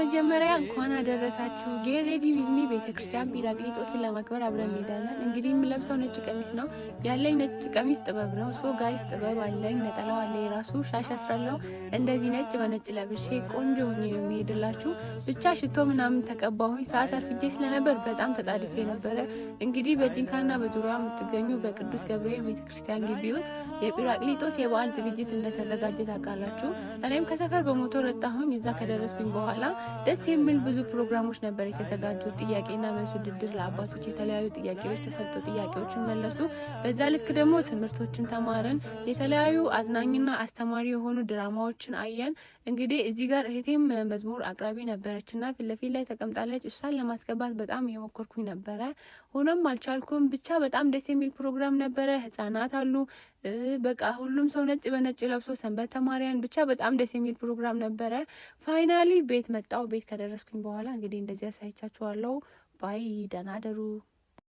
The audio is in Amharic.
በመጀመሪያ እንኳን አደረሳችሁ። Get ready with me ቤተክርስቲያን ጲራቅሊጦስን ለማክበር አብረን እንሄዳለን። እንግዲህ የምለብሰው ነጭ ቀሚስ ነው ያለኝ። ነጭ ቀሚስ ጥበብ ነው። So guys፣ ጥበብ አለኝ፣ ነጠላው አለ፣ የራሱ ሻሽ አስራለሁ። እንደዚህ ነጭ በነጭ ለብሼ ቆንጆ ሆኜ ነው የሚሄድላችሁ። ብቻ ሽቶ ምናምን ተቀባሁኝ። ሰዓት አርፍጄ ስለነበር በጣም ተጣድፌ ነበረ። እንግዲህ በጂንካና በዙሪያ የምትገኙ በቅዱስ ገብርኤል ቤተክርስቲያን ግቢ ውስጥ የጲራቅሊጦስ የበዓል ዝግጅት እንደተዘጋጀ ታውቃላችሁ። እኔም ከሰፈር በሞተር ወጣሁኝ። እዛ ከደረስኩኝ በኋላ ደስ የሚል ብዙ ፕሮግራሞች ነበር የተዘጋጁት። ጥያቄና መልስ ውድድር፣ ለአባቶች የተለያዩ ጥያቄዎች ተሰጥቶ ጥያቄዎችን መለሱ። በዛ ልክ ደግሞ ትምህርቶችን ተማርን። የተለያዩ አዝናኝና አስተማሪ የሆኑ ድራማዎችን አየን። እንግዲህ እዚህ ጋር እህቴም መዝሙር አቅራቢ ነበረችና ፊት ለፊት ላይ ተቀምጣለች። እሷን ለማስገባት በጣም እየሞከርኩኝ ነበረ፣ ሆኖም አልቻልኩም። ብቻ በጣም ደስ የሚል ፕሮግራም ነበረ። ህጻናት አሉ፣ በቃ ሁሉም ሰው ነጭ በነጭ ለብሶ ሰንበት ተማሪያን፣ ብቻ በጣም ደስ የሚል ፕሮግራም ነበረ። Finally ቤት መጣው። ቤት ከደረስኩኝ በኋላ እንግዲህ እንደዚህ አሳይቻችኋለሁ። Bye፣ ደህና ደሩ።